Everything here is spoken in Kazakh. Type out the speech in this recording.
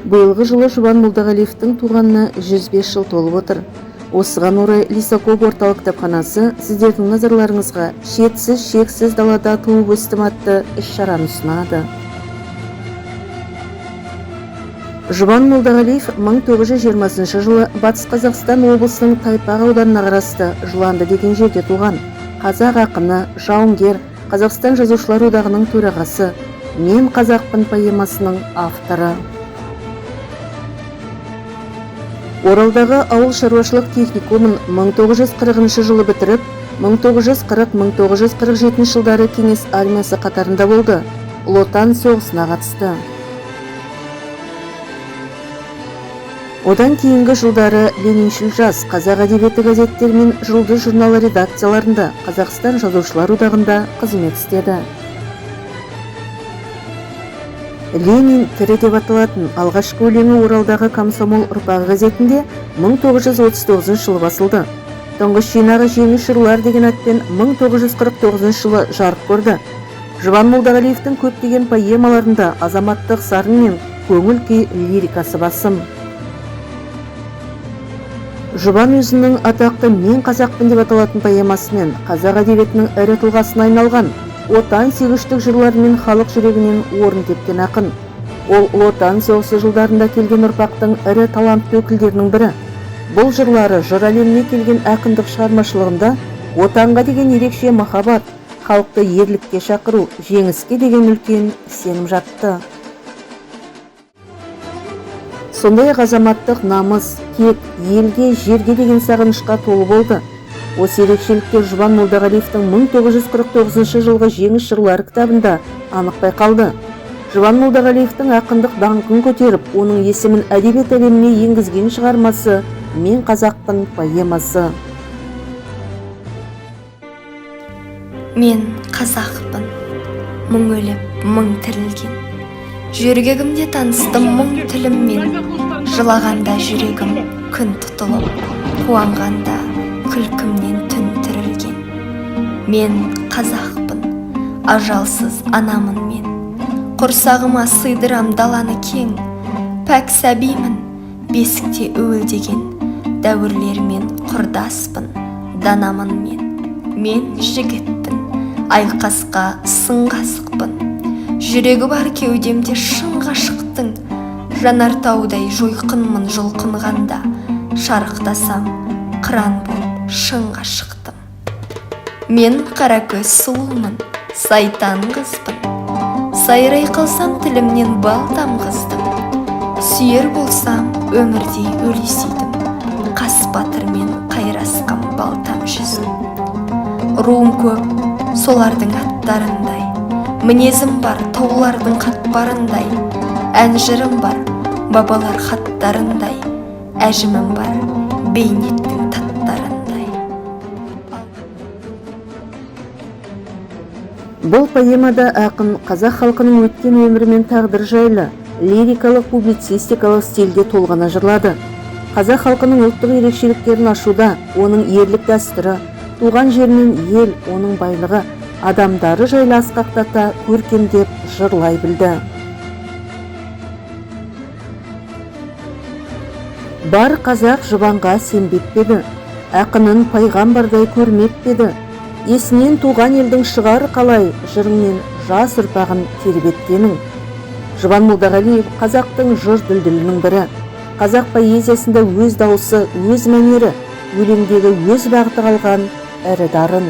Биылғы жылы Жұбан Молдағалиевтің туғанына 105 жыл толып отыр. Осыған орай Лисаков орталық кітапханасы сіздердің назарларыңызға «Шетсіз шексіз далада туып өстім» атты іс-шараны ұсынады. Жұбан Молдағалиев 1920 жылы Батыс Қазақстан облысының Тайпақ ауданына қарасты Жыланды деген жерде туған. Қазақ ақыны, жауынгер, Қазақстан Жазушылар одағының төрағасы, «Мен қазақпын» поэмасының авторы. Оралдағы ауыл шаруашылық техникумын 1940 жылы бітіріп, 1940-1947 жылдары Кеңес армиясы қатарында болды. Ұлы Отан соғысына қатысты. Одан кейінгі жылдары «Лениншіл жас», «Қазақ әдебиеті» газеттері мен «Жұлдыз» журналы редакцияларында, Қазақстан Жазушылар одағында қызмет істеді. «Ленин тірі» деп аталатын алғашқы өлеңі Оралдағы «Комсомол ұрпағы» газетінде 1939 жылы басылды. Тұңғыш жинағы «Жеңіс жырлар» деген атпен 1949 жылы жарық көрді. Жұбан Молдағалиевтің көптеген поэмаларында азаматтық сарын мен көңіл күй лирикасы басым. Жұбан өзінің атақты «Мен қазақпын» деп аталатын поэмасымен қазақ әдебиетінің ірі тұлғасына айналған, отан сүйгіштік жырларымен халық жүрегінен орын тепкен ақын. Ол Ұлы Отан соғысы жылдарында келген ұрпақтың ірі талантты өкілдерінің бірі. Бұл жырлары жыр әлеміне келген ақындық шығармашылығында отанға деген ерекше махаббат, халықты ерлікке шақыру, жеңіске деген үлкен сенім жатты. Сондай-ақ азаматтық намыс, кек, елге, жерге деген сағынышқа толы болды. Осы ерекшеліктер Жұбан Молдағалиевтің 1949 жылғы «Жеңіс жырлары» кітабында анық байқалды. Жұбан Молдағалиевтің ақындық даңқын көтеріп, оның есімін әдебиет әлеміне енгізген шығармасы «Мен қазақпын» поэмасы. Мен қазақпын, мың өліп, мың тірілген. Жөргегімде таныстым мұң тіліммен. Жылағанда жүрегім күн тұтылып, қуанғанда күлкімнен түн түрілген. Мен қазақпын, ажалсыз анамын мен. Құрсағыма сыйдырам даланы кең. Пәк сәбимін, бесікте уілдеген. Дәуірлермен құрдаспын, данамын мен. Мен жігітпін, айқасқа сын қасықпын. Жүрегі бар кеудемде шын ғашықтың. Жанартаудай жойқынмын жұлқынғанда. Шарықтасам қыран болып шыңға шықтым. Мен қаракөз сұлумын, сайтан қызбын. Сайрай қалсам тілімнен бал тамғыздым. Сүйер болсам өмірдей өле сүйдім. Қас батырмен қайрасқам балтам жүзін. Руым көп, солардың аттарындай. Мінезім бар таулардың қатпарындай. Ән жырым бар бабалар хаттарындай. Әжімім бар бейнеттің таттарындай. Бұл поэмада ақын қазақ халқының өткен өмірі мен тағдыры жайлы лирикалық публицистикалық стильде толғана жырлады. Қазақ халқының ұлттық ерекшеліктерін ашуда оның ерлік дәстүрі, туған жер мен ел, оның байлығы, адамдары жайлы асқақтата көркемдеп жырлай білді. Бар қазақ Жұбанға сенбеп пе еді, ақынын пайғамбардай көрмеп пе еді? Есінен туған елдің шығар қалай, жырыңмен жас ұрпағын тербеткенің. Жұбан Молдағалиев қазақтың жыр дүлдүлінің бірі. Қазақ поэзиясында өз дауысы, өз мәнері, өлеңдегі өз бағыты қалған ірі дарын.